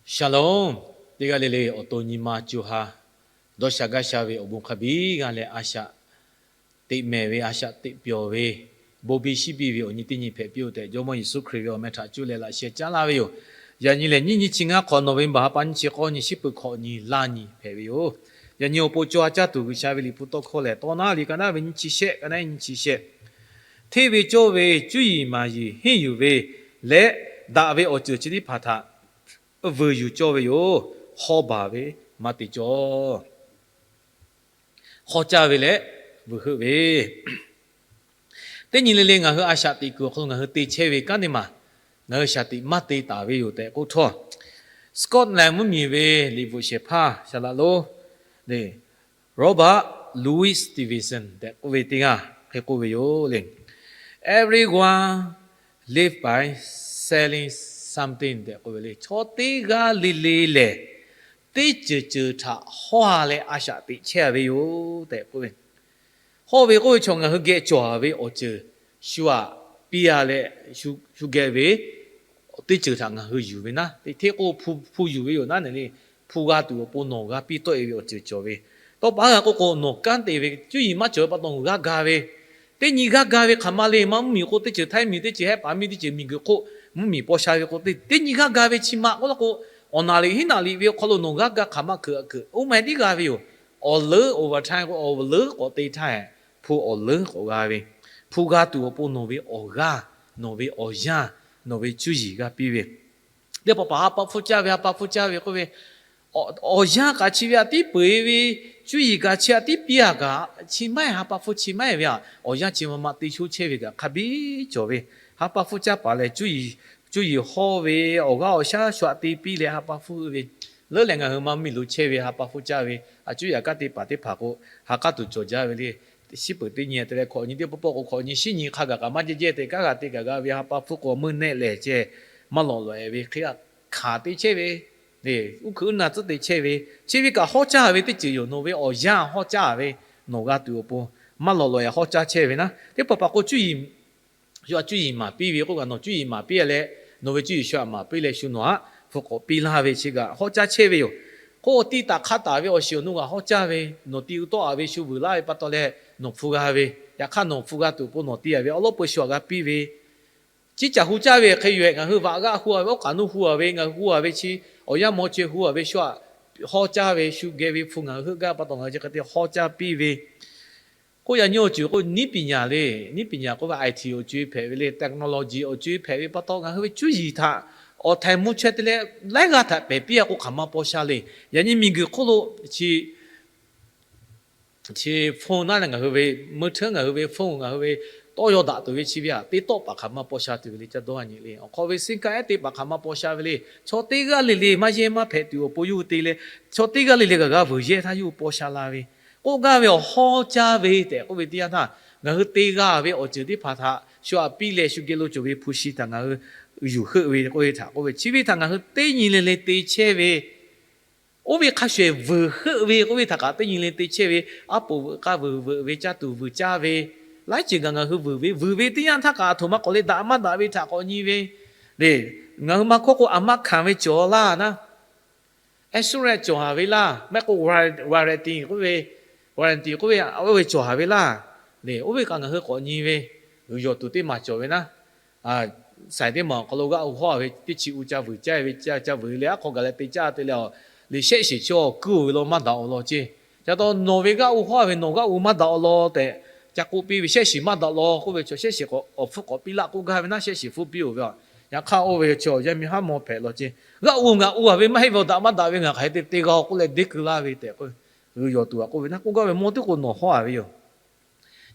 Shalom. Teˇ g'aˇ le le awˬ to nyi ma co ha dawˇ sha gaˇ sha ve awˬ bon hk'a biˇ g'aˇ leh, a shaꞈ teꞈ mehˍ ve, a shaꞈ teꞈ pyawˬ ve, bon biˇ shiˉ biˇ ve awˬ nyi teˇ nyi hpehꞈ piˇ-oˬ tehꞈ, Jawˇmawˇ Yeˍsuˆ Hkriꞈ ve awˬ meh htaꞈ cuˇ leh laꞈ sheh caˉ laˇ ve yoˬ. Yaꞈ nyi lehˬ, nyiˇ nyi chi ngaˇ hk'awꞈ nawˬ ve baˬ ha pa nyiˇ chi k'awˇ nyi, shiˉ peuˬ hkawꞈ nyi, laˇ nyi hpehꞈ ve yoˬ. Yaꞈ nyi awˬ pon co ha caˇ tuˬ G'uiˬsha ve Liꞈ hpu tawˇ hkawˇ lehˬ, Tawˇ naˉ liꞈ ka naˉ ve nyiˇ chi shehˆ, ka naˉ nyiˇ chi shehˆ, hteˇ ve cawˇ ve cuˇ yiˍ maˍ yiˍ henˇ yuˬ ve leh, daꞈ ve awˬ ceuˬ chi teˇ hpaˍ htaꞈ vuiˬ yuˬ cawˇ ve yoˬ. Hawˇ baˬ ve maˇ te cawˇ. Hawˇ caˇ ve leh vuiˬ heuˆ ve, teˇ nyi le le ngaˬ hui a shaꞈ teꞈ kuiˬ awˬ hk'aw lo ngaˬ hui te chehˇ ve kanˉ teˇ maˬ ngaˬ hui shaˍ tiꞈ maˇ te taˍ ve yoˬ tehꞈ k'oˆ htawˇ, Scotland mvuhˇmiˬ ve liꞈ bvuhꞈ shehˍ hpaˇ shaˍ laꞈ lonˉ Robert Louis Stevenson tehꞈ k'oˆ ve teˇ g'aˇ hk'e k'oˆ ve yoˬ le. Everyone live by selling something tehꞈ k'oˆ ve le. Chaw teˇ g'aˇ le le lehˬ, teˇ ceuˬ ceuˬ htaꞈ hawˇ-a leh a shaꞈ teꞈ chehˇ-a ve yoˬ tehꞈ k'oˆ ve. Hawˇ ve k'oˆ ve chaw ngaˬ hui geh cawˬ-a ve awˬ ceuˬ shu aꞈ piˇ-a leh, shu geh ve teˇ ceuˬ htaꞈ ngaˬ hui yuˬ ve naˉ, teˇ hteˇ k'o hpu yuˬ ve yoˬ naˉ ne le. Hpu g'a tuˬ awˬ pon nawˬ g'a piˇ tawˆ-e ve awˬ ceuˬ cawˬ ve. Tawˇ pa g'a k'oˆ k'o, nawˬ kanˉ te ve cuˇ yiˍ maˇ cawˬ ve pa taw g'a ga ve, teˇ nyi g'a ga ve hk'aˬ ma le. Maˇ mvuhˇmiˬ k'o, teˇ ceuˬ htaiˇ miˬ, teˇ ceuˬ hehˆ paˍ miˬ, teˇ ceuˬ miˬguiˬ hk'oˆ mvuhˇmiˬ paw sha ve k'o, teˇ nyi g'a ga ve chi ma k'oˆ laˇ k'o, awˬ naˍ riꞈ hiˉ naˍ riꞈ ve awˬ hk'aw lo nawˬ g'a ga hk'aˬ ma hkuiꞈ aꞈ kuiˬ oˇ ma tiˉ g'a ve yoˬ. Awˬ leuˉ awˬ vaˬ htaˇ k'o, awˬ leuˉ k'awꞈ te htaˇ, hpu awˬ leuˉ k'awꞈ g'a ve, hpu g'a tuˬ awˬ pon nawˬ ve awˬ g'aˇ, nawˬ ve awˬ yanˇ, nawˬ ve cuˇ yiˍ g'a piˇ ve, teˇ hpaˍ hpaˍ ha pa hpfuhˇ caˇ ve, ha pa hpfuhˇ caˇ ve k'oˆ ve, awˬ yanˇ kaꞈ chi ve aꞈ tiˉ peu-eˬ ve, cuˇ yiˍ kaꞈ chi aꞈ tiˉ piˇ-a kaꞈ, chi maˇ heˆ, ha pa hpfuhˇ chi maˇ heˆ ve aꞈ, awˬ yanˇ chi ma ma te sho chehˇ ve kaꞈ hk'a biˇ cawˬ ve. Ha pa hpfuhˇ caˇ paˍ lehˬ, cuˇ yiˍ hawˇ ve awˬ g'aˇ awˬ shaˉ shu aꞈ te piˇ leh ha pa hpfuhˇ ve, leuˉ leh ngaˬ hui maˇ mvuhˇmiˬ lo chehˇ ve ha pa hpfuhˇ caˇ ve, a cuˇ yiˍ kanˉ te paˍ teˇ hpaˍ k'o, ha k'aˉ tuˬ cawˬ jaˇ ve le. Shiˉ peuˬ teˇ nyi te leh hkawꞈ nyi teˇ pawˆ pawˆ k'o, hkawꞈ nyi shiˉ nyi hk'a gaˬ kaꞈ maˇ jehˇ jehˇ te, kanˉ g'a te kaꞈ g'a ve, ha pa hpfuhˇ k'o meuˇ nehˆ lehˬ ceh, maˇ lawꞈ lawꞈ-e ve hk'e, hkanˍ te chehˇ ve, uˉ hkuiꞈ uˉ na tcuhˉ te chehˇ ve, chi ve kaꞈ hawˇ caˇ ve teˇ ceuˬ yoˬ. Nawˬ ve awˬ yanˇ hawˇ caˇ ve, nawˬ g'a tuˬ awˬ pon maˇ lawꞈ lawꞈ-e hawˇ caˇ chehˇ ve naˉ, teˇ hpaˍ hpaˍ k'o, cuˇ yiˍ shu aꞈ cuˇ yiˍ maˍ piˇ ve k'oˆ kaꞈ, nawˬ cuˇ yiˍ maˍ piˇ leh, nawˬ ve cuˇ yiˍ shu aꞈ maˍ piˇ leh shu nawˬ aꞈ hpu k'awꞈ piˇ laˇ ve chi kaꞈ hawˇ caˇ chehˇ ve yoˬ. K'o, ti taˍ hk'a taˍ ve awˬ shiˍ awˬ nu g'aꞈ hawˇ caˇ ve, nawˬ ti u tawˆ-a ve shu vuiˬ laˇ ve pa taw leh nawˬ hpu g'a ve, yaꞈ hk'aˇ nawˬ hpu g'a tuˬ awˬ pon nawˬ te-a ve awˉ lawˉ peu shu aꞈ g'a piˇ ve, chi caˬ hu caˇ ve hk'e yoˬ-ehˍ. Ngaˬ hui vaꞈ g'aˇ hu-a ve, oˉ k'aꞈ nuˇ hu-a ve, ngaˬ hui hu-a ve chi, awˬ yanˇ maw chaweh hu-a ve shu aꞈ hawˇ caˇ ve, shu geh ve hpu ngaˬ hui heuˆ gaˇ pa taw ngaˬ hui chi hk'e te hawˇ caˇ piˇ ve, k'oˆ yaꞈ nyi awˬ ceuˬ k'o, niˉ piˍ nyaˍ le, niˉ piˍ nyaˍ k'oˆ ve, IT awˬ co-e hpehꞈ ve le, technology awˬ co-e hpehꞈ ve pa taw ngaˬ hui ve cuˇ yiˍ htaꞈ awˬ htaiˍ mvuh chaweh te leh, laiˉ g'aˇ htaꞈ pehˬ piˇ-a k'o hk'aˬ ma paw sha le. Yaꞈ nyi miˬguiˬ hk'oˆ lo chi, chi phone naˉ leh ngaˬ hui ve, meuˇ hteˉ ngaˬ hui ve phone ngaˬ hui ve tawˇ yaw daꞈ tuˬ ve chi ve aꞈ te tawˆ paˍ hk'aˬ ma paw sha tuˬ ve le. Caˇ dawˇ a nyi le, awˬ hk'aw ve siˉ kaˆ ehˉ te paˍ hk'aˬ ma paw sha ve le. Chaw teˇ g'aˇ le le maˇ yehˇ maˇ hpehꞈ tuˬ awˬ pon yawˇ hui te leh, chaw teˇ g'aˇ le le kaꞈ g'a vuiˬ yehˇ htaˇ yawˇ hui paw sha la ve, k'oˆ gaˇ ve awˬ hawˇ caˇ ve tehꞈ k'oˆ ve teˇ yanˇ htaˇ, ngaˬ hui te g'a ve awˬ ceuˬ teˇ hpaˍ htaꞈ shu aꞈ piˇ leh shu geh lo cawˬ ve hpu shi htaꞈ ngaˬ hui yuˬ heuˆ ve k'oˆ ve htaꞈ k'oˆ ve, chi ve htaꞈ ngaˬ hui teˇ nyi le le te chehˇ ve, oˇ ve hk'a shuˍ-ehˍ vuiˬ heuˆ ve k'oˆ ve htaꞈ kaꞈ teˇ nyi le te chehˇ ve, aˉ poꞈ veuꞈ k'a vuiˬ veuꞈ ve, caˇ tuˬ vuiˬ caˇ ve, laiˉ ceuˬ kaꞈ ngaˬ hui vuiˬ ve, vuiˬ ve teˇ yanˇ htaˇ kaꞈ aˬ htoꞈ ma k'awꞈ leh daꞈ maˇ daꞈ ve htaꞈ k'awꞈ nyi ve, le, ngaˬ hui maˇ hkawˇ k'o aˬ maˇ hkanˍ ve cawˬ laˇ naˉ, insurance cawˬ-a ve laˇ, maˇ heˆ k'o warranty k'oˆ ve, warranty k'oˆ ve, oˇ ve cawˬ-a ve laˇ. Le, oˇ ve kaꞈ ngaˬ hui k'awꞈ nyi ve, g'uiˬ yawˬ tuˬ teˇ maˬ cawˬ ve naˉ, saiˍ teˇ maˬ awˬ hk'aw lo g'aˇ u hawˇ-a ve teˇ chi u ca vuiˬ caˇ ve, ca vuiˬ leh aˉ hk'aw gaˬ leh te caˇ te leh, le shehˆ shiˍ chaw kuiˬ-oˬ ve law maˇ daꞈ-oˬ law ceˇ. Ca taw nawˬ ve g'aˇ u hawˇ-a ve nawˬ g'aˇ u maˇ daꞈ-oˬ law tehꞈ ca k'oˆ piˇ ve, shehˆ shiˍ maˇ daꞈ law k'oˆ ve chaw shehˆ shiˍ k'awꞈ awˬ hpfuhˇ k'awꞈ piˇ laˇ k'oˆ gaˇ ve naˉ, shehˆ shiˍ hpfuhˇ piˇ-oˬ ve, yaꞈ hk'aˇ oˇ ve chaw yaˇ miˇ haˉ mawˇ hpehꞈ law ceˇ. G'aˇ u ngaˬ u-a ve maˇ heˆ ve awˬ daꞈ maˇ daꞈ ve ngaˬ hk'aˬ hk'e te te g'a-oˬ k'oˆ leh deˇ keu laˇ ve tehꞈ k'o, g'uiˬ yawˬ tuˬ-a k'oˆ ve naˉ, k'oˆ gaˇ ve mawˇ tiˉ k'o nawˬ hawˇ-a ve yoˬ.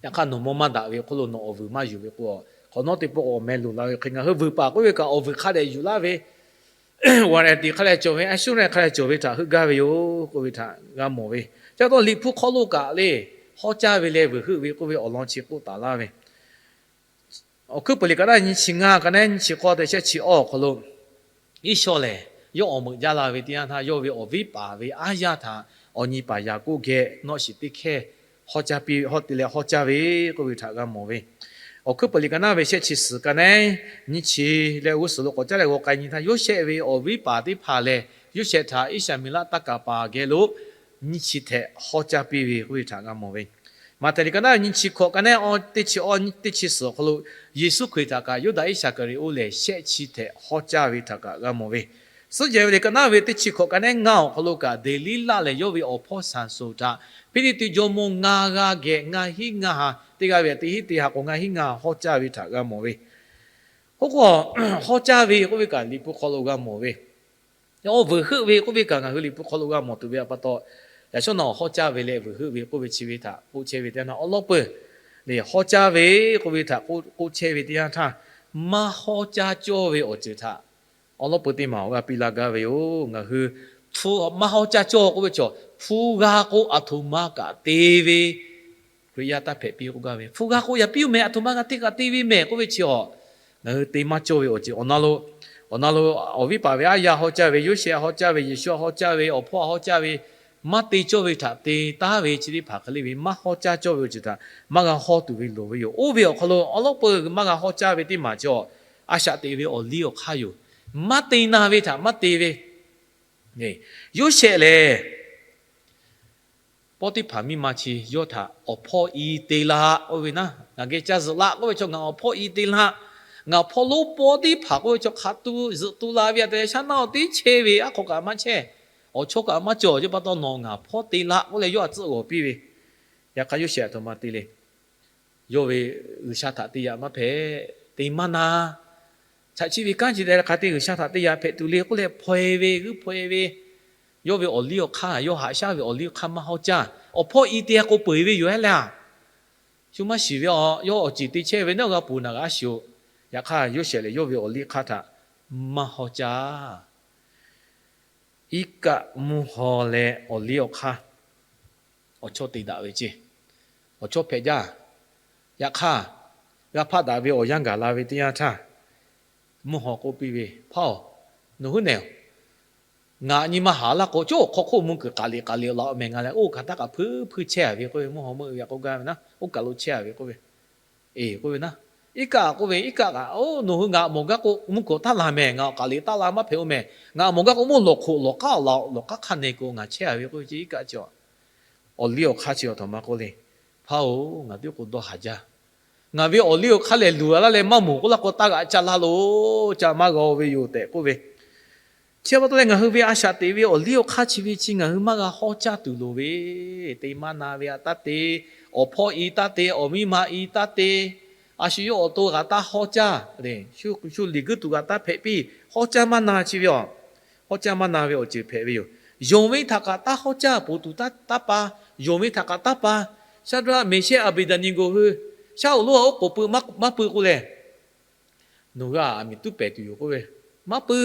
Yaꞈ hk'aˇ nawˬ mawˇ maˇ daꞈ ve hk'oˆ lo nawˬ awˬ vuiˬ maˇ yuˬ ve k'o, hk'awꞈ nawˉ teˇ pawˆ awˬ meh luˬ la ve hk'e ngaˬ hui vuiˬ paˍ k'oˆ ve kaꞈ awˬ vuiˬ hk'a dehꞈ yuˬ laˇ ve, warranty hk'a dehꞈ cawˬ ve, insurance hk'a dehꞈ cawˬ ve htaꞈ heuˆ gaˇ ve yoˬ k'oˆ ve htaꞈ g'a mawˬ ve. Ca taw Liꞈ hpu hk'aw lo kaꞈ le, hawˇ caˇ ve leh vuiˬ heuˆ ve k'oˆ ve awˬ lawn chi k'oˆ taˍ laˇ ve, Awˬ hkuiˉ peuˬ liꞈ ka naˉ nyiˇ chi ngaˇ, ka naˉ nyiˇ chi k'awˇ te shehˆ chi awˇ awˬ hk'aw lo, Iˉsawˇ lehˬ yawˇ awˬ meuꞈ jaˇ la ve teˇ yanˇ htaˇ, yawˇ ve awˬ viˉ paˍ ve aˉ yaˇ htaꞈ awˬ nyi paˍ Yaˍkoˆ geh nawˆ shiˍ teˇ hkehˇ hawˇ caˇ piˇ, hawˇ te leh hawˇ caˇ ve k'oˆ ve htaꞈ g'a mawˬ ve. Awˬ hkuiˉ peuˬ liꞈ ka naˉ ve shehˆ chi suhˍ, ka naˉ nyiˇ chi leh g'uˇ suhˍ lo k'awꞈ caˉ leh g'aw k'ai nyi htaˇ, Yoˇsehꞈ ve awˬ viˉ paˍ teˇ hpaˍ lehˬ Yoˇsehꞈ htaꞈ Iˉsaˍmeˍlaˆ taˇ kaˍ paˍ geh lo nyiˇ chi htehꞈ hawˉ caˇ piˇ ve k'oˆ ve htaꞈ g'a mawˬ ve. Maꞈhtehˍ liꞈ ka naˉ nyiˇ chi hkawꞈ ka naˉ teˇ chi awˇ teˇ chi suhˍ awˬ hk'aw lo Yeˍsuˆ Hkriꞈ htaꞈ kaꞈ Yuˇdaꞈ Iˉsaˍkaˍriˍoˆ lehˬ shehˆ chi htehꞈ hawˉ caˇ ve htaꞈ kaꞈ g'a mawˬ ve. Suhˉ jehˬ ve liꞈ ka naˉ ve teˇ chi hkawꞈ ka naˉ ngaˇ awˬ hk'aw lo kaꞈ Deˍliˉlaˆ lehˬ yawˇ ve awˬ hpawˇ Saˍsonˍ htaꞈ Hpiˇliˇtuꞈ jawˇmawˇ ngaˇ g'aˇ geh ngaˇ hinˉ ngaˇ ha, teˇ g'aˇ ve teˇ hinˉ teˇ ha k'o ngaˇ hinˉ ngaˇ ha hawˉ caˇ ve htaꞈ g'a mawˬ ve. Oˇ k'o, hawˉ caˇ ve k'oˆ ve kaꞈ Liꞈ hpu hk'aw lo g'a mawˬ ve. Awˬ vuiˬ heuˆ ve k'oˆ ve kaꞈ ngaˬ hui Liꞈ hpu hk'aw lo g'a mawˬ tuˬ ve pa taw, yaꞈ shawˉ nawˬ hawˉ caˇ ve leh vuiˬ heuˆ ve k'oˆ ve chi ve htaꞈ k'oˆ chehˇ ve teˇ yanˇ htaˇ awˬ lawn peuˬ lehˬ, hawˉ caˇ ve k'oˆ ve htaꞈ k'oˆ chehˇ ve teˇ yanˇ htaˇ, maˇ hawˉ caˇ cawˇ ve awˬ ceuˬ htaꞈ awˬ lawn peuˬ teˇ maˬ awˬ g'a piˇ laˇ gaˇ ve yoˬ. Ngaˬ hui maˇ hawˉ caˇ cawˇ k'oˆ ve chaw, hpu g'a k'o aˬ htoꞈ ma kaꞈ te ve Hkriꞈ yaˇ taˇ hpehꞈ piˇ k'oˆ gaˇ ve. Hpu g'a k'o yaꞈ piˇ-oˬ mehˍ, aˬ htoꞈ ma g'a te kaꞈ te ve mehˍ k'oˆ ve chi a, ngaˬ hui te maˇ cawˇ ve awˬ ceuˬ awˬ na lo, awˬ na lo awˬ viˉ paˍ ve aˉ yaˇ hawˉ caˇ ve, Yoˇsehꞈ hawˉ caˇ ve, Yeˍsuˆ hawˉ caˇ ve, awˬ hpawˇ hawˉ caˇ ve, maˇ te cawˇ ve htaꞈ te taˉ ve chi teˇ hpaˍ hk'e le ve maˇ hawˉ caˇ cawˇ ve awˬ ceuˬ htaꞈ maˇ g'a hawˉ tuˬ ve loˍ ve yoˬ. Oˇ ve awˬ hk'aw lo awˬ lawn peuˬ maˇ g'a hawˉ caˇ ve teˇ maˬ chi a, a shaꞈ teꞈ ve awˬ liˇ awˬ hk'aˇ yoˬ. Maˇ te na ve htaꞈ maˇ te ve. Yoˇsehꞈ lehˬ, Pawˇtiˇhpaˍ miˇ ma chi yawˇ htaꞈ awˬ hpawˇ i te laˇ k'oˆ ve naˉ, ngaˬ geh caˇ zuhꞈ laˇ k'oˆ ve chaw ngaˬ awˬ hpawˇ i te laˇ. Ngaˬ awˬ hpawˇ lonˉ Pawˇtiˇhpaˍ k'oˆ ve chaw hk'a tuˬ zuhꞈ tu la ve a te shaˉ naˆ teˇ chehˇ ve aˉ hk'aw kaꞈ maˇ chehˇ, awˬ chawˇ kaꞈ maˇ cawˬ. Yaꞈ pa taw nawˬ ngaˬ hpawˇ te laˇ k'oˆ leh yawˇ a tcuhˆ g'awˬ piˇ ve. Yaꞈ hk'aˇ Yoˇsehꞈ aˬ htoꞈ ma te le. Yawˇ ve G'uiˬsha htaꞈ te yaꞈ maˇ hpehꞈ, te maˇ na. Chaꞈ chiˆ ve kanˉ chi te hk'a te G'uiˬsha htaꞈ te yaꞈ hpehꞈ tuˬ le k'oˆ leh hpaw-e ve g'uiˇ hpaw-e ve. Yawˇ ve awˬ liˇ awˬ hk'aˇ, yawˇ haꞈ shaˉ ve awˬ liˇ awˬ hk'aˇ maˇ hawˉ caˇ. Awˬ hpawˇ i te a k'o peu-eˬ ve yoˬ hehˉ le a. Shu maˇ shiˍ ve a, yawˇ awˬ ceˬ te chehˇ ve naˉ g'a ponˬ naˬ g'a shiˍ-oˬ. Yaꞈ hk'aˇ Yoˇsehꞈ lehˬ yawˇ ve awˬ liˇ hk'aˇ htaꞈ maˇ hawˉ caˇ. Iˉ kaˆ mvuhˇ haw leh awˬ liˇ awˬ hk'aˇ awˬ chawˇ te daꞈ ve ceˇ. Awˬ chawˇ hpehꞈ jaˇ. Yaꞈ hk'aˇ, g'a hpaˆ daꞈ ve awˬ yanˇ gaˬ la ve teˇ yanˇ htaˇ, mvuhˇ haw k'oˆ piˇ ve, Hpaˇ-oˬ, nawˬ huiˉ nehˬ, ngaˬ nyi ma haˍ laˇ k'o, cawˇ awˬ hk'aw hk'oˆ mvuhˇ kuiˬ k'aˍ liꞈ k'aˍ liꞈ laˬ-oˬ mehˍ. Ngaˬ lehˬ oˇ hk'aˬ htaˇ kaꞈ hpuiˇ hpuiˇ chehˇ a ve k'oˆ ve, mvuhˇ haw meuˆ ve k'oˆ gaˇ ve naˉ, oˇ kaˬ lo chehˇ a ve k'oˆ ve. Eˬ k'oˆ ve naˉ, iˉ kaˆ k'oˆ ve, iˉ kaˆ kaꞈ, oˇ nawˬ hui ngaˬ mawˬ gaˇ k'o mvuhˇ kuiˬ taˇ la mehˍ. Ngaˬ k'aˍ liꞈ taˇ la maˇ hpehꞈ-oˬ mehˍ. Ngaˬ mawˬ gaˇ k'o mvuhˇ lawˬ hk'oꞈ lawˬ k'aˉ lawˬ, lawˬ k'aˉ hk'aˇ ne k'o ngaˬ chehˇ a ve k'oˆ ve ce. Iˉ kaˆ chi a, awˬ liˇ awˬ hk'aˇ chi a htoꞈ ma k'oˆ le, Hpaˇ-oˬ, ngaˬ tiˉ k'o dawˇ haˍ jaˇ. Ngaˬ ve awˬ liˇ awˬ hk'aˇ lehˬ luˬ a laˇ leh maˇ mawˬ k'oˆ laˇ k'o, taˇ g'aꞈ ca laˇ loˬ, ca maˇ g'a-o ve yoˬ tehꞈ k'oˆ ve. Chi pa taw leh ngaˬ hui ve a shaꞈ teꞈ ve awˬ liˇ awˬ hk'aˇ chi ve chi ngaˬ hui maˇ g'a hawˉ caˇ tuˬ loˍ ve, te maˇ na ve htaꞈ taˇ te, awˬ hpawˇ i taˇ te, awˬ miˇ ma i taˇ te, a shu yawˇ awˬ to g'aꞈ taˇ hawˉ caˇ le, shu liꞈ guiˇ tuˬ g'aꞈ taˇ hpehꞈ piˇ, hawˉ caˇ maˇ na chi ve a, hawˉ caˇ maˇ na ve awˬ ceuˬ hpehꞈ ve yoˬ. Yonˍ ve htaꞈ kaꞈ taˇ hawˉ caˇ, poˬ tuˬ taˇ pa, yonˍ ve htaꞈ kaꞈ taˇ pa. Shaˍdraˆ, Meˍshehˆ, Aˍbeˍdaˍneˍgoˍ hui shaˉ hoꞈ lonˉ a oˉ k'oˍ pui maˇ pui k'o lehˬ, nawˬ hui aˬ miˍ tuˉ pehˍ tuˬ yoˬ k'oˆ ve, maˇ pui.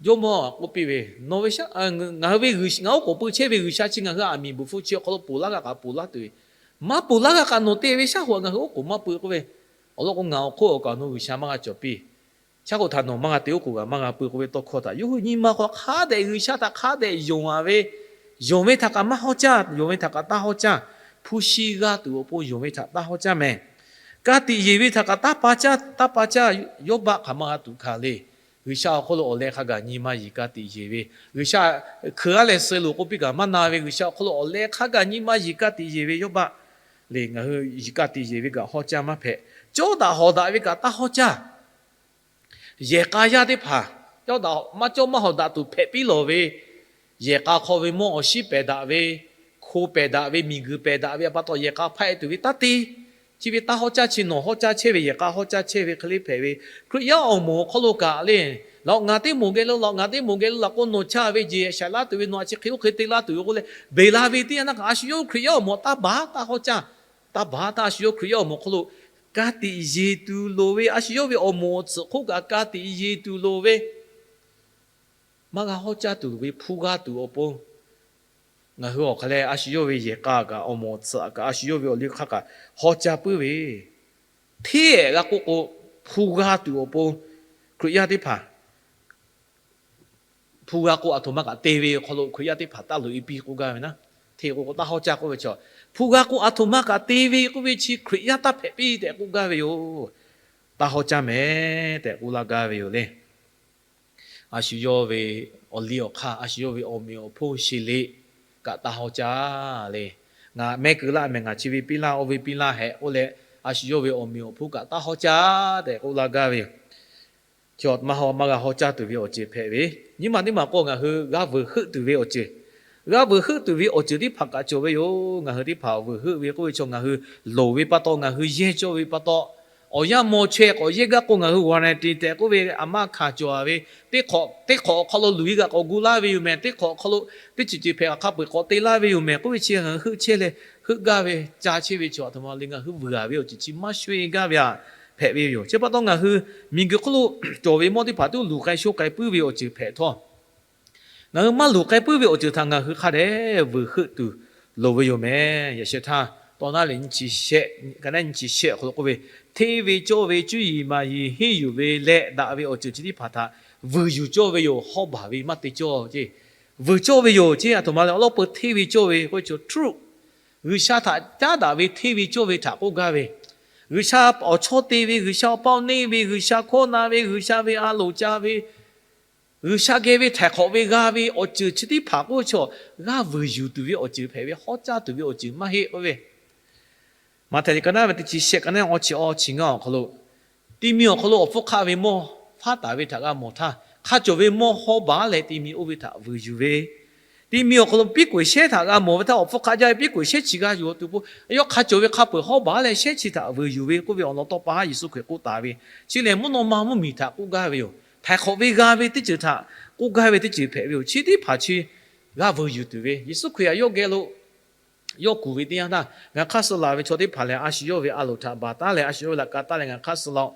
Jawˇmawˇ k'oˆ piˇ ve, nawˬ ve, ngaˬ hui ve ngaˬ oˉ k'oˍ pui chehˇ ve G'uiˬsha chi ngaˬ hui aˬ miˍ bvuhꞈ hpu chi awˬ hk'aw lo ponˬ laˇ g'a kaꞈ ponˬ laˇ tuˬ ve, maˇ ponˬ laˇ g'a kaꞈ nawˬ te ve shaˉ hoꞈ ngaˬ hui oˉ k'oˍ maˇ pui k'oˆ ve. Awˬ lawn k'o ngaˬ awˬ hk'oˆ awˬ kaꞈ nawˬ G'uiˬsha maˇ g'a cawˬ piˇ. Shaˉ hoꞈ htaꞈ nawˬ maˇ g'a te oˉ k'oˍ g'a maˇ g'a pui k'oˆ ve tawˇ hkawˇ htaꞈ yawˇ hui nyi ma hk'aw hk'a dehꞈ G'uiˬsha htaꞈ hk'a dehꞈ yonˍ a ve, yonˍ ve htaꞈ kaꞈ maˇ hawˉ caˇ, yonˍ ve htaꞈ kaꞈ taˇ hawˉ caˇ. Hpu shi g'a tuˬ awˬ pon yonˍ ve htaꞈ taˇ hawˉ caˇ mehˍ. Ka tiꞈ yeˬ ve htaꞈ kaꞈ taˇ pa caˇ, taˇ pa caˇ. Yawˇbaˆ hk'aˬ ma g'a tuˬ hkanˍ le. G'uiˬsha awˬ hk'aw lo awˬ leh hk'a gaˬ nyi ma yeˬ ka tiꞈ yeˬ ve, G'uiˬsha hkeu a leh suh loˍ k'oˆ piˇ kaꞈ maˇ na ve, G'uiˬsha awˬ hk'aw lo awˬ leh hk'a gaˬ nyi ma yeˬ ka tiꞈ yeˬ ve Yawˇbaˆ le. Ngaˬ hui yeˬ ka tiꞈ yeˬ ve kaꞈ hawˉ caˇ maˇ hpehꞈ. Cawˇ daꞈ hawˍ daꞈ ve kaꞈ taˇ hawˉ caˇ. Yehˬ k'a yaˇ teˇ hpaˍ cawˇ daꞈ maˇ cawˇ maˇ hawˍ daꞈ tuˬ hpehꞈ piˇ lawˬ ve, yehˬ k'a hk'aw ve mawˇ awˬ shiˉ pehˬ daꞈ ve, hko pehˬ daꞈ ve, miˬguiˬ pehˬ daꞈ ve pa taw yehˬ k'a hpaˆ-e tuˬ ve taˇ te. Chi ve taˇ hawˉ caˇ, chi nawˬ hawˉ caˇ chehˇ ve, yehˬ k'a hawˉ caˇ chehˇ ve hk'e le hpehꞈ ve. Hkriꞈ yaˇ awˬ moˍ awˬ hk'aw lo kaꞈ le, laꞈ ngaˬ teˇ moˍ geh lo, laꞈ ngaˬ teˇ moˍ geh lo laꞈ k'o nawˬ chaˇ ve jeˬ shaˍ laˇ tuˬ ve, nawˬ a chi hk'e oˇ hk'e te laˇ tuˬ ve k'oˆ leh beˬ la ve teˇ yanˇ htaˇ kaꞈ a shu yawˇ hui Hkriꞈ yaˇ awˬ moˍ taˇ baˬ taˇ hawˉ caˇ. Taˇ baˬ taˇ a shu yawˇ hui Hkriꞈ yaˇ awˬ moˍ awˬ hk'aw lo ka tiꞈ yeˬ tuˬ loˍ ve, a shu yawˇ ve awˬ moˍ awˬ tsuhꞈ hk'oˆ kaꞈ ka tiꞈ yeˬ tuˬ loˍ ve, maˇ g'a hawˉ caˇ tuˬ loˍ ve hpu g'a tuˬ awˬ pon, ngaˬ hui awˬ hk'aw leh a shu yawˇ ve yehˬ k'a kaꞈ, awˬ moˍ awˬ tsuhꞈ kaꞈ, a shu yawˇ ve awˬ liˇ hk'aˇ kaꞈ hawˉ caˇ puiˉ ve, hteˇ ehˍ g'a k'oˆ k'o, hpu g'a tuˬ awˬ pon Hkriꞈ yaˇ teˇ hpaˍ hpu g'a k'o aˬ htoꞈ ma kaꞈ te ve awˬ hk'aw lo Hkriꞈ yaˇ teˇ hpaˍ taˇ loꞈ e piˇ k'oˆ gaˇ ve naˉ. Hteˇ k'o k'o taˇ hawˉ caˇ k'oˆ ve chaw, hpu g'a k'o aˬ htoꞈ ma kaꞈ te ve k'oˆ ve chi Hkriꞈ yaˇ taˇ hpehꞈ piˇ tehꞈ k'oˆ gaˇ ve yoˬ. Taˇ hawˉ caˇ mehˍ tehꞈ k'oˆ laˇ gaˇ ve yoˬ le. a shu yawˇ ve awˬ liˇ awˬ hk'aˇ, a shu yawˇ ve awˬ meꞈ awˬ hponˇ sheˍ le kaꞈ taˇ hawˉ caˇ le. Ngaˬ mehˆ keu laˇ mehˬ, ngaˬ chi ve piˇ laˇ, oˇ ve piˇ laˇ hehꞈ k'oˆ leh, a shu yawˇ ve awˬ meꞈ awˬ hponˇ kaꞈ taˇ hawˉ caˇ tehꞈ k'oˆ laˇ gaˇ ve yoˬ. Chi maˇ hawˉ maˇ g'a hawˉ caˇ tuˬ ve awˬ ceuˬ hpehꞈ ve, nyi ma teˇ maˬ k'o ngaˬ hui g'a vuiˬ heuˆ tuˬ ve awˬ ceuˬ, g'a vuiˬ heuˆ tuˬ ve awˬ ceuˬ teˇ hpaˍ kaꞈ cawˬ ve yoˬ. Ngaˬ hui teˇ hpaˍ vuiˬ heuˆ ve k'oˆ ve chaw ngaˬ hui loˍ ve pa taw, ngaˬ hui yehˇ cawˇ ve pa taw, awˬ yanˇ maw chaweh k'awꞈ yehˇ gaˇ k'o ngaˬ hui warranty tehꞈ k'oˆ ve a maˇ hkanˍ cawˬ ve, teˇ hk'awꞈ teˇ hk'awꞈ awˬ hk'aw lo luˬ-e kaꞈ k'awꞈ gu laˇ ve yoˬ mehˬ, teˇ hk'awꞈ awˬ hk'aw lo teˇ ceuˬ ceuˬ hpehꞈ kaꞈ hk'a peu-eˬ k'awꞈ te laˇ ve yoˬ mehˬ k'oˆ ve chi ngaˬ hui heuˆ chehˇ leh heuˆ gaˇ ve ca chehˇ ve chaw a htoꞈ ma le, ngaˬ hui vuiˬ-a ve awˬ ceuˬ chi maˇ sho-e gaˇ ve a hpehꞈ ve yoˬ. Chi pa taw ngaˬ hui miˬguiˬ hk'oˆ lo cawˬ ve mawˇ teˇ hpaˍ tuˉ luˬ k'ai sho k'ai puiˉ ve awˬ ceuˬ hpehꞈ htawˇ, ngaˬ hui maˇ luˬ k'ai puiˉ ve awˬ ceuˬ htaꞈ ngaˬ hui hk'a dehꞈ vuiˬ heuˆ tuˬ loˍ ve yoˬ mehˬ. Yaꞈ sheh htaˇ tawˇ naˉ leh nyiˇ chi shehˆ, ka naˉ nyiˇ chi shehˆ awˬ hk'aw lo k'oˆ ve, hteˇ ve cawˇ ve cuˇ yiˍ maˍ yiˍ henˇ yuˬ ve leh daꞈ ve awˬ ceuˬ chi teˇ hpaˍ htaꞈ vuiˬ yuˬ cawˇ ve yoˬ. Hawˉ baˬ ve maˇ te cawˇ ce. Vuiˬ cawˇ ve yoˬ ce. A htoꞈ ma le awˬ lawn peu hteˇ ve cawˇ ve k'oˆ ve chaw truth, G'uiˬsha htaꞈ caˉ daꞈ ve hteˇ ve cawˇ ve htaꞈ k'oˆ gaˇ ve, G'uiˬsha awˬ chawˇ te ve, G'uiˬsha awˬ paˇ neˇ ve, G'uiˬsha hkawˇ na ve, G'uiˬsha ve a loˍ ca ve, G'uiˬsha geh ve htaiˍ hk'awꞈ ve g'a ve awˬ ceuˬ chi teˇ hpaˍ k'oˆ ve chaw g'aˇ vuiˬ yuˬ tuˬ ve awˬ ceuˬ hpehꞈ ve, hawˉ caˇ tuˬ ve awˬ ceuˬ maˇ heˆ k'oˆ ve, Maꞈhtehˍ liꞈ ka naˉ ve teˇ chi shehˆ, ka naˉ awˇ chi awˇ chi ngaˇ awˬ hk'aw lo, ti mi awˬ hk'aw lo awˬ hpfuhˇ hk'aˆ ve mawˇ faˉ taˍ ve htaꞈ g'a mawˬ htaˇ, hk'a cawˬ ve mawˇ hawˉ baˬ leh ti mi oˇ ve htaꞈ vuiˬ yuˬ ve, ti mi awˬ hk'aw lo piˉ k'oˍ shehˉ htaꞈ g'a mawˬ ve htaˇ, awˬ hpfuhˇ hk'aˆ jaˇ ve piˉ k'oˍ shehˉ chi g'a yuˬ tuˬ po, yawˇ hk'a cawˬ ve hk'a peu-eˬ hawˉ baˬ leh shehˉ chi htaꞈ vuiˬ yuˬ ve k'oˆ ve awˬ lawn tawˇ pa Yeˍsuˆ Hkriꞈ k'oˆ taˍ ve, chi lehˬ mvuhˇ naw ma mvuhˇmiˬ htaꞈ k'oˆ gaˇ ve yoˬ. Htaiˍ hk'awꞈ ve g'a ve teˇ ceuˬ htaꞈ k'oˆ gaˇ ve teˇ ceuˬ hpehꞈ ve yoˬ. Chi teˇ hpaˍ chi g'a vuiˬ yuˬ tuˬ ve, Yeˍsuˆ Hkriꞈ htaꞈ yawˇ geh lo yawˇ kuˬ ve teˇ yanˇ htaˇ, ngaˬ hk'aˇ suh laˬ ve chaw teˇ hpaˍ lehˬ, a shu yawˇ ve a loˍ htaꞈ baˬ taˉ leh a shu yawˇ ve laꞈ ka taˉ leh ngaˬ hk'aˇ suh laˬ-oˬ.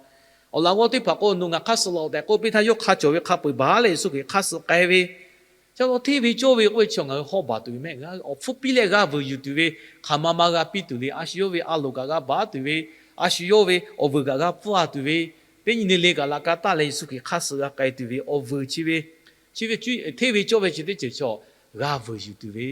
Awˬ laꞈ g'awˇ teˇ hpaˍ k'o, nawˬ ngaˬ hk'aˇ suh laˬ-oˬ tehꞈ k'oˆ piˇ htaˇ, yawˇ hk'a cawˬ ve hk'a peu-eˬ baˬ leh Yeˍsuˆ Hkriꞈ hk'aˇ suh k'ai ve. Chi pa taw hteˇ ve cawˇ ve k'oˆ ve chi ngaˬ hui hawˉ baˬ tuˬ ve mehˆ g'a, awˬ hpfuhˇ piˇ leh g'a vuiˬ yuˬ tuˬ ve, hk'aˬ ma ma g'a piˇ tuˬ le. A shu yawˇ ve a loˍ kaꞈ g'a baˬ tuˬ ve, a shu yawˇ ve awˬ vuiˬ kaꞈ g'a pfuhˇ-a tuˬ ve, teˇ nyi le le kaꞈ laꞈ ka taˉ leh Yeˍsuˆ Hkriꞈ hk'aˇ suh g'a k'ai tuˬ ve awˬ vuiˬ chi ve, chi ve hteˇ ve cawˇ ve chi teˇ ceuˬ chaw g'a vuiˬ yuˬ tuˬ ve,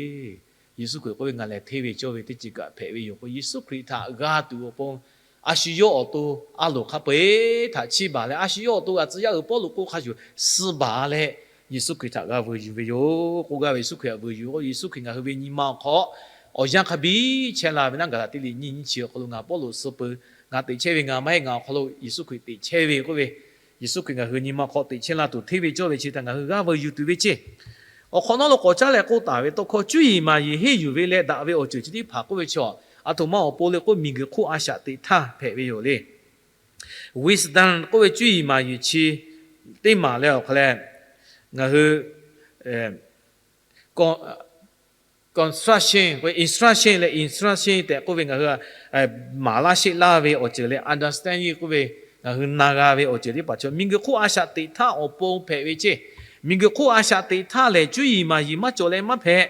Yeˍsuˆ Hkriꞈ k'oˆ ve, Ngaˬ lehˬ hteˇ ve cawˇ ve teˇ ceuˬ kaꞈ hpehꞈ ve yoˬ k'o, Yeˍsuˆ Hkriꞈ htaꞈ g'a tuˬ awˬ pon a shu yawˇ awˬ to a loˍ hk'a peu-eˬ htaꞈ chiˇ baˬ leh, a shu yawˇ awˬ to g'aꞈ tcuh yaˇ uiˍ Pawˇluꞈ k'oˆ hk'a shuˍ suh baˬ leh, Yeˍsuˆ Hkriꞈ htaꞈ g'a vuiˬ yuˬ ve yoˬ k'oˆ gaˇ ve. Yeˍsuˆ Hkriꞈ htaꞈ vuiˬ yuˬ k'o, Yeˍsuˆ Hkriꞈ ngaˬ hui ve nyi ma awˬ hk'aw awˬ yanˇ hk'a biˇ chehˇ la ve naˉ, Gaˍlaˍtiˆ liꞈ nyiˇ nyiˇ chi awˬ hk'aw lo, Ngaˬ Pawˇluꞈ suh peuˬ, ngaˬ teꞈ chehˇ ve ngaˬ maˇ heˆ, ngaˬ awˬ hk'aw lo Yeˍsuˆ Hkriꞈ teꞈ chehˇ ve k'oˆ ve, Yeˍsuˆ Hkriꞈ ngaˬ hui nyi ma hk'aw teꞈ chehˇ la tuˬ hteˇ ve cawˇ ve chi htaꞈ ngaˬ hui g'a vuiˬ yuˬ tuˬ ve ceˇ. Awˬ hk'awꞈ nawˉ lo k'awꞈ caˉ leh k'oˆ taˍ ve tawˇ hkawˇ, cuˇ yiˍ maˍ yiˍ henˇ yuˬ ve leh daꞈ ve awˬ ceuˬ chi teˇ hpaˍ k'oˆ ve chaw, a htoꞈ ma awˬ pon le k'o, miˬguiˬ hk'oˆ a shaꞈ teꞈ htaˇ hpehꞈ ve yoˬ le. Wisdom k'oˆ ve cuˇ yiˍ maˍ yiˍ chi teˇ maˬ leh awˬ hk'a leh, ngaˬ hui construction, instruction leh instruction tehꞈ k'oˆ ve ngaˬ hui maˍ laˇ sheˆ laˇ ve awˬ ceuˬ leh understanding k'oˆ ve ngaˬ hui na g'a ve awˬ ceuˬ teˇ hpaˍ chaw miˬguiˬ hk'oˆ a shaꞈ teꞈ htaˇ awˬ pon hpehꞈ ve ceˇ. Miˬguiˬ hk'oˆ a shaꞈ teꞈ htaˇ lehˬ, cuˇ yiˍ maˍ yiˍ maˇ cawˬ leh maˇ hpehꞈ.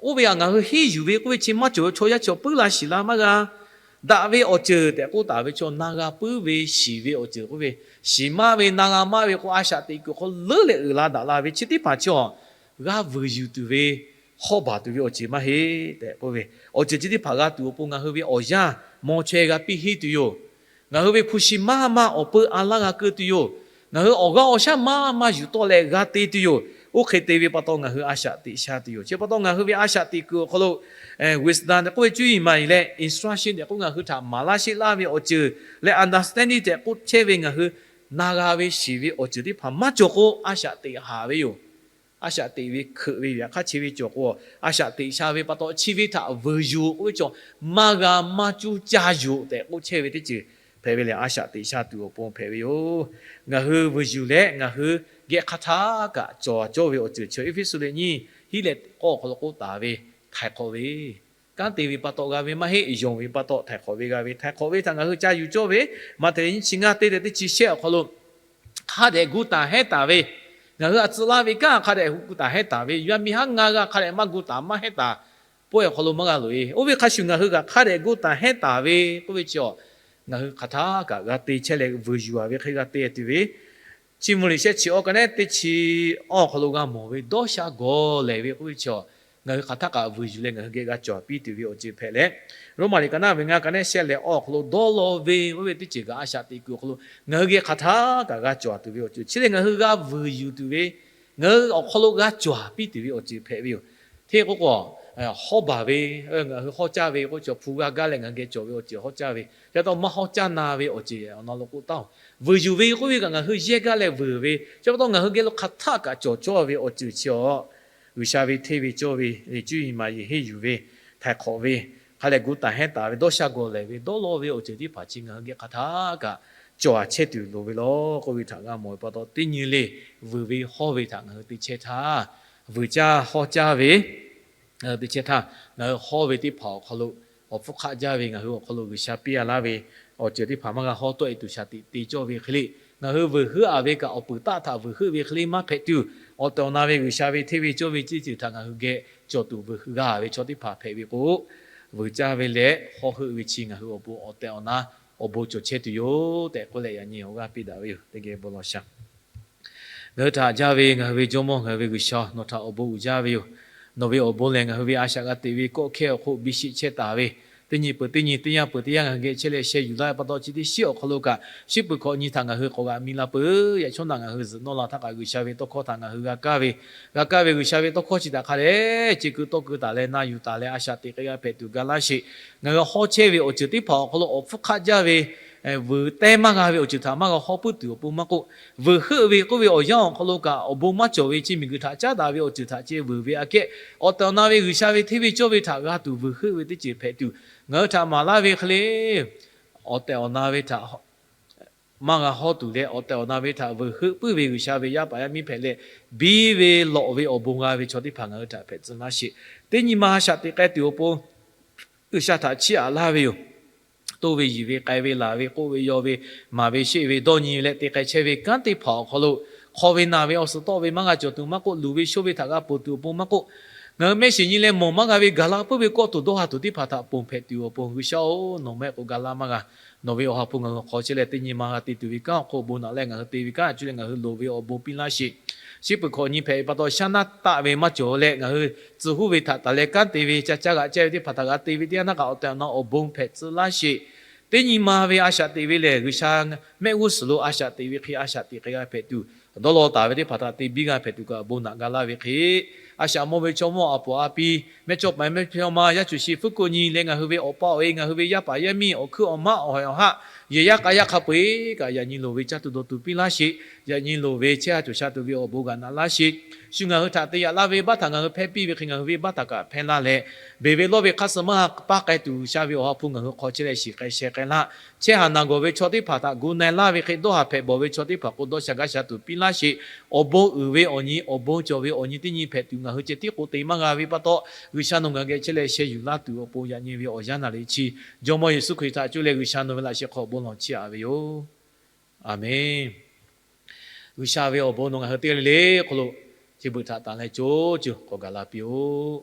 Oˇ ve htaꞈ ngaˬ hui henˇ yuˬ ve k'oˆ ve chi maˇ cawˬ ve chaw yaˇ chi puiˉ la shiˍ la maˇ g'a. Daꞈ ve awˬ ceuˬ tehꞈ k'oˆ taˍ ve chaw na g'a puiˉ ve shiˍ ve awˬ ceuˬ k'oˆ ve, shiˍ maˇ ve na g'a maˇ ve k'o, a shaꞈ teꞈ kuiˬ hk'aw leuˉ leh uiˍ la daꞈ la ve chi teˇ hpaˍ chaw g'a vuiˬ yuˬ tuˬ ve, hawˉ baˬ tuˬ ve awˬ ceuˬ maˇ heˆ tehꞈ k'oˆ ve, awˬ ceuˬ chi teˇ hpaˍ g'a tuˬ awˬ pon ngaˬ hui ve awˬ yanˇ maw chaweh g'a piˇ henˇ tuˬ yoˬ. Ngaˬ hui ve hpu shi maˇ maˇ awˬ peu a laˇ g'a keu tuˬ yoˬ. Ngaˬ hui awˬ g'aˇ awˬ shaˉ maˇ maˇ yuˬ tawˆ leh g'a te tuˬ yoˬ. Oˇ hk'e te ve pa taw ngaˬ hui a shaꞈ teꞈ sha tuˬ yoˬ. Chi pa taw ngaˬ hui ve a shaꞈ teꞈ kuiˬ awˬ hk'aw lo wisdom tehꞈ k'oˆ ve cuˇ yiˍ maˍ yiˍ leh instruction tehꞈ k'oˆ ngaˬ hui htaꞈ maˍ laˇ sheˆ laˇ ve awˬ ceuˬ leh understanding tehꞈ k'oˆ chehˇ ve ngaˬ hui na g'a ve shiˍ ve awˬ ceuˬ teˇ hpaˍ maˇ cawˬ k'o, a shaꞈ teꞈ haˍ ve yoˬ. A shaꞈ teꞈ ve hkeuꞈ ve yoˬ. Yaꞈ hk'aˇ chi ve cawˬ k'o, a shaꞈ teꞈ sha ve pa taw chi ve htaꞈ vuiˬ yuˬ k'oˆ ve cawˬ, maˇ g'a maˇ cuˇ caˇ yuˬ tehꞈ k'oˆ chehˇ ve teˇ ceuˬ hpehꞈ ve lehˬ, a shaꞈ teꞈ sha tuˬ awˬ pon hpehꞈ ve yoˬ. Ngaˬ hui vuiˬ yuˬ leh ngaˬ hui geh hk'aˇ htaˇ kaꞈ cawˬ cawˇ ve awˬ ceuˬ chi Eˇfeˇsuꞈ liꞈ nyiˇ hinˉ leh k'awˇ awˬ hk'aw lo k'oˆ taˍ ve, htaiˍ hk'awꞈ ve kanˉ te ve pa taw g'a ve maˇ heˆ. Yonˍ ve pa taw htaiˍ hk'awꞈ ve g'a ve, htaiˍ hk'awꞈ ve htaꞈ ngaˬ hui ca yuˬ cawˇ ve, Maꞈhtehˍ nyiˇ chi ngaˇ teˇ leh teˇ chi shehˆ awˬ hk'aw lo hk'a dehꞈ gu taˍ hehnˇ taˍ ve, ngaˬ hui a tcuh laˇ ve kanˉ hk'a dehꞈ gu taˍ hehnˇ taˍ ve, yaˇ miˇ haˉ ngaˇ g'aˇ hk'a dehꞈ maˇ gu taˍ maˇ hehnˇ taˍ pawehˇ awˬ hk'aw lo maˇ g'a loꞈ-e. Oˇ ve hk'a shuˍ ngaˬ hui kaꞈ hk'a dehꞈ gu taˍ hehnˇ taˍ ve k'oˆ ve chi, ngaˬ hui hk'aˬ htaˇ kaꞈ g'a te chehˇ leh vuiˬ yuˬ-a ve hk'e g'a te tuˬ ve, Chiˇ mvuh liꞈ shehˆ chi awˇ ka nehˉ teˇ chi awˇ awˬ hk'aw lo g'a mawˬ ve dawˇ sha gawˬ lehˬ ve k'oˆ ve chi, ngaˬ hui hk'aˬ htaˆ kaꞈ vuiˬ yuˬ leh ngaˬ hui geh g'a cawˬ piˇ tuˬ ve awˬ ceuˬ hpehꞈ leh, Roˉmaꞈ liꞈ ka naˉ ve ngaˇ ka nehˉ shehˆ leh awˇ awˬ hk'aw lo dawˇ law ve oˇ ve teˇ ceuˬ kaꞈ a shaꞈ teꞈ kuiˬ awˬ hk'aw lo ngaˬ hui geh hk'aˬ htaˆ kaꞈ g'a cawˬ tuˬ ve awˬ ceuˬ chi lehˬ, ngaˬ hui g'a vuiˬ yuˬ tuˬ ve, ngaˬ hui awˬ hk'aw lo g'a cawˬ piˇ tuˬ ve awˬ ceuˬ hpehꞈ ve yoˬ. Hteˇ k'oˆ k'o, hawˉ baˬ ve, ngaˬ hui hawˉ caˇ ve k'o, chaw hpu g'aˇ gaˇ leh ngaˬ hui geh cawˬ ve awˬ ceuˬ hawˉ caˇ ve, ca taw maˇ hawˉ caˇ na ve awˬ ceuˬ awˬ na lo k'oˆ taˉ-oˬ. Vuiˬ yuˬ ve k'oˆ ve kaꞈ ngaˬ hui yehˇ gaˇ leh vuiˬ ve, chi pa taw ngaˬ hui geh lo hk'aˬ htaˆ kaꞈ cawˬ cawˇ ve awˬ ceuˬ chi awˬ G'uiˬsha ve hteˇ ve cawˇ ve, cuˇ yiˍ maˍ yiˍ henˇ yuˬ ve, htaiˍ hk'awꞈ ve, hk'a lehˬ gu taˍ hehnˇ taˍ ve, dawˇ sha gawˬ lehˬ ve, dawˇ law ve awˬ ceuˬ teˇ hpaˍ chi ngaˬ hui geh hk'aˬ htaˆ kaꞈ cawˬ a chehˇ tuˬ loˍ ve law k'oˆ ve htaꞈ g'a mawˬ ve pa taw, teˇ nyi le vuiˬ ve hawˇ ve htaꞈ ngaˬ hui te chehˇ htaˇ, vuiˬ caˇ hawˇ caˇ ve ngaˬ hui te chehˇ htaˇ, ngaˬ hui hawˇ ve teˇ hpaˍ awˬ hk'aw lo awˬ hpfuhˇ hk'aˆ jaˇ ve, ngaˬ hui awˬ hk'aw lo G'uiˬsha piˇ a laˇ ve awˬ ceuˬ teˇ hpaˍ maˇ g'a hawˇ tawˆ e tuˬ shaˍ tiꞈ te cawˇ ve hk'e le, ngaˬ hui vuiˬ heuˆ a ve kaꞈ awˬ peuˬ taˆ htaꞈ vuiˬ heuˆ ve hk'e le maˇ hpehꞈ tuˬ, awˬ tehˬ awˬ na ve G'uiˬsha ve hteˇ ve cawˇ ve ceˇ ceuˬ htaꞈ ngaˬ hui geh cawˬ tuˬ vuiˬ g'a ve chaw teˇ hpaˍ hpehꞈ ve k'o, vuiˬ caˇ ve leh hawˇ heuˆ ve chi ngaˬ hui awˬ pon awˬ tehˬ awˬ na awˬ bon cawˬ chehˇ tuˬ yoˬ tehꞈ k'oˆ leh yaꞈ nyi awˬ g'aˇ piˇ daꞈ ve yoˬ. Teˇ geh bon lawˬ shaˍ. Ngaˬ hui htaꞈ jaˇ ve ngaˬ hui ve Jawˇmawˇ, ngaˬ hui ve G'uiˬsha, nawˬ htaꞈ awˬ bon uiˍ jaˇ ve yoˬ. Nawˬ ve awˬ bon lehˬ, ngaˬ hui ve a shaꞈ g'a teꞈ ve kawˆ hkehˇ awˬ hk'oˆ biˇ sheˆ chehˇ taˍ ve, teˇ nyi peuˬ teˇ nyi, teˇ yanˇ peuˬ teˇ yanˇ ngaˬ hui geh chehˇ leh sheh yuˬ laˇ ve pa taw, chi teˇ shiˉ awˬ hk'aw lo kaꞈ shiˉ peuˬ hkawꞈ nyi htaꞈ ngaˬ hui k'awꞈ g'aꞈ mi la peuˬ. Yaꞈ shawˉ naꞈ ngaˬ hui zuhꞈ nawˇ la htaˇ kaꞈ G'uiˬsha ve tawˇ hkawˇ htaꞈ ngaˬ hui g'a kaˇ ve, g'a kaˇ ve G'uiˬsha ve tawˇ hkawˇ chi htaꞈ hk'a dehꞈ ce keu tawˆ keu taˍ leh na yuˬ taˍ leh a shaꞈ teꞈ k'ai g'a hpehꞈ tuˬ ga laˇ sheˍ. Ngaˬ hui hawˇ chehˇ ve awˬ ceuˬ teˇ hpaˍ awˬ hk'aw lo awˬ hpfuhˇ hk'aˆ jaˇ ve vuiˬ teh maˇ g'a ve awˬ ceuˬ htaꞈ maˇ g'a hawˇ puiˉ tuˬ awˬ pon maˇ k'oˆ, vuiˬ heuˆ ve k'oˆ ve awˬ yanˇ awˬ hk'aw lo kaꞈ awˬ bon maˇ cawˬ ve chi miˬguiˬ htaꞈ caˉ daꞈ ve awˬ ceuˬ htaꞈ ceh vuiˬ ve aꞈ kehˉ, awˬ tehˬ awˬ na ve G'uiˬsha ve hteˇ ve cawˇ ve htaꞈ g'a tuˬ vuiˬ heuˆ ve teˇ ceuˬ hpehꞈ tuˬ, ngaˬ hui htaꞈ maˍ laˇ ve hk'e le, awˬ tehˬ awˬ na ve htaꞈ maˇ g'a hawˇ tuˬ leh, awˬ tehˬ awˬ na ve htaꞈ vuiˬ heuˆ puiˉ ve G'uiˬsha ve yaˇ paˍ yaˇ miˇ hpehꞈ leh, biˇ ve lawꞈ ve awˬ bon g'a ve chaw teˇ hpaˍ ngaˬ hui htaꞈ hpehꞈ tcuh laˇ sheˍ. Teˇ nyi ma a shaꞈ teꞈ k'ai tuˬ awˬ pon G'uiˬsha htaꞈ chiˇ aꞈ laˇ ve yoˬ. Toˇ ve, yiˬ ve, k'ai ve, laˬ ve, k'oˆ ve, yaw ve, maˍ ve, sheˆ ve, dawˇ nyi ve leh te k'ai chehˇ ve kanˉ teˇ hpaˍ awˬ hk'aw lo, hk'aw ve naˬ ve awˬ suhˍ tawˆ ve maˇ g'a cawˬ tuˬ maˇ k'oˆ, luˬ ve shoˇ ve htaꞈ g'a ponˬ tuˬ awˬ pon maˇ k'oˆ, ngaˬ hui mehˆ shiˍ nyi leh mawˬ maˇ g'a ve gaˬ la puiˉ ve kawˆ tuˬ dawˇ ha tuˬ teˇ hpaˍ htaꞈ ponˬ hpehꞈ tuˬ awˬ pon G'uiˬsha-oˬ, nawˬ maˇ heˆ k'o ga laˇ maˇ g'a. Nawˬ ve awˬ ha hpu ngaˬ hui hk'aw chehˇ leh teˇ nyi ma g'a te tuˬ ve kanˉ awˬ hk'oˆ bon naꞈ leh ngaˬ hui te ve kanˉ a cuˇ leh ngaˬ hui loˍ ve awˬ bon piˇ laˇ sheˍ. Shiˉ peuˬ hkawꞈ nyi hpehꞈ ve pa taw shaˉ naˉ taˆ ve maˇ cawˬ leh ngaˬ hui tcuh huˉ ve htaꞈ taˍ leh kanˉ te ve ca caˇ g'aꞈ ceh ve teˇ hpaˍ htaꞈ g'a te ve teˇ yanˇ htaˇ kaꞈ awˬ tehˬ awˬ na awˬ bon hpehꞈ tcuh laˇ sheˍ. Teˇ nyi ma ve a shaꞈ teꞈ ve lehˬ, G'uiˬsha mehˆ g'uˇ suhˍ lo a shaꞈ teꞈ ve hk'e a shaꞈ teꞈ k'ai g'a hpehꞈ tuˬ, dawˇ law taˍ ve teˇ hpaˍ htaꞈ te biˇ g'a hpehꞈ tuˬ kaꞈ bon naꞈ ga laˇ ve hk'e, a shaꞈ mawˇ ve chaw mawˇ a poˍ a pi, mehˇchawˇ paˍ mehˇchawˇma, yaˇ cuˬ shi fuˉ kuˆ nyi leh ngaˬ hui ve awˬ pa awˬ e, ngaˬ hui ve yaˇ paˍ yaˇ miˇ awˬ hkuiˉ awˬ maˆ awˬ haiˬ awˬ haˆ, yehˬ yaˇ k'a yaˇ hk'a peu-eˬ kaꞈ yaꞈ nyi loˍ ve caˇ tuˬ dawˬ tuˬ piˇ laˇ sheˍ. Yaꞈ nyi loˍ ve chehˇ ha cawˬ sha tuˬ ve awˬ bon g'a naꞈ laˇ sheˍ. Shu ngaˬ hui htaꞈ te yaꞈ laˇ ve baˆ htaꞈ ngaˬ hui hpehˇ piˇ ve hk'e ngaˬ hui ve baˆ htaꞈ kaꞈ hpehˇ laˇ leh, beˬ ve lawˇ ve hk'aˇ suh maˇ ha paˇ k'ai tuˬ G'uiˬsha ve awˬ ha hpu ngaˬ hui hk'aw chehˇ leh shiˍ k'ai sheh k'ai laˇ. Chehˇ ha naˬ gawˬ ve chaw teˇ hpaˍ htaꞈ gu na e laˇ ve hk'e, dawˇ ha hpehꞈ bawˬ ve chaw teˇ hpaˍ k'o dawˇ sha gaˇ sha tuˬ piˇ laˇ sheˍ. Awˬ bon uiˍ ve awˬ nyi, awˬ bon cawˬ ve awˬ nyi teˇ nyi hpehꞈ tuˬ ngaˬ hui ceh tiˉ k'o te maˇ g'a ve pa taw, G'uiˬsha nawˬ ngaˬ geh chehˇ leh sheh yuˬ laˇ tuˬ awˬ pon yaꞈ nyi ve awˬ yanˇ naˬ le chi Jawˇmawˇ Yeˍsuˆ Hkriꞈ htaꞈ cuˇ leh G'uiˬsha nawˬ ve laꞈ sheh hk'aw awˬ bon lawˬ chiˇ aꞈ ve yoˬ. Aˬmenˍ. G'uiˬsha ve awˬ bon nawˬ ngaˬ hui teˇ g'aˇ le le hk'aw lo chi beuꞈ htaꞈ tanˬ leh co cuˬ k'awꞈ gaˬ la piˇ-oˆ.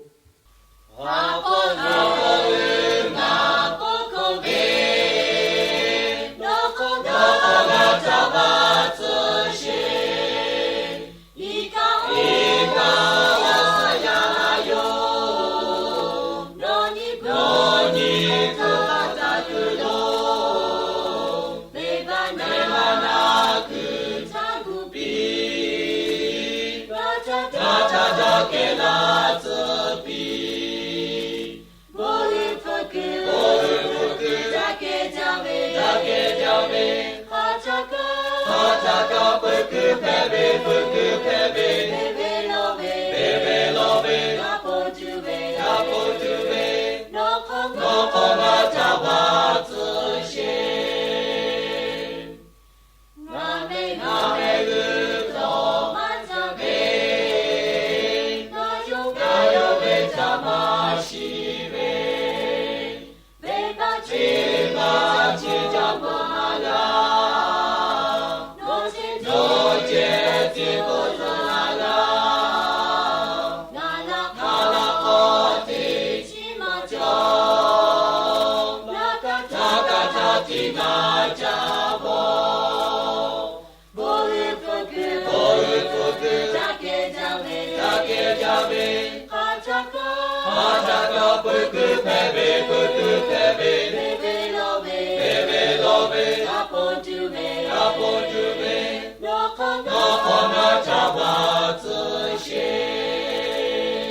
Aˬ htaꞈ kaꞈ peuˬ kuiˬ hpehꞈ ve, peuˬ kuiˬ hpehꞈ ve, te ve lawˬ ve, te ve lawˬ ve, yaꞈ paw tuˬ ve, yaꞈ paw tuˬ ve, nawˬ hk'awꞈ nawˉ ca baˬ tcuh sheˍ.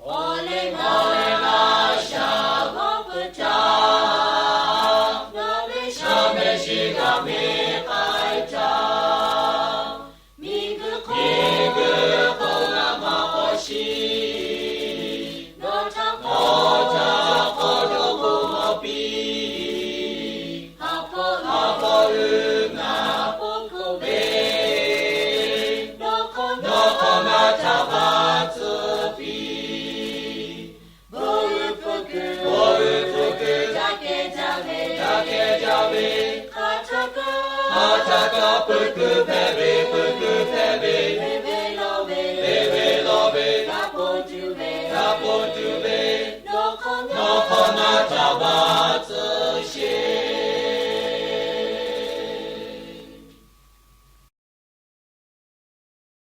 Awˬ leh ngaˬ leh laˇ shaˍ g'awˇ peuˬ htaˇ, ngaˬ ve shaˍ mehˆ shiˍ g'a ve k'ai htaˇ, miˬguiˬ hk'oˆ, miˬguiˬ hk'oˆ g'a maˇ k'awꞈ shiˍ. Nawˬ htaꞈ k'awꞈ, nawˬ htaꞈ k'awꞈ dawˇ k'oˆ maˇ piˇ. Haˍ pawˆ, haˍ pawˆ uiˍ ngaˬ k'oˆ k'oˆ ve, nawˬ hk'awꞈ nawˉ ca baˬ tcuh piˇ. Bon uiˍ hpu kuiˬ, bon uiˍ hpu kuiˬ, ca kehˬ jaˇ ve, ca kehˬ jaˇ ve, hk'aˬ htaˇ kaꞈ, hk'aˬ htaˇ kaꞈ peuˬ kuiˬ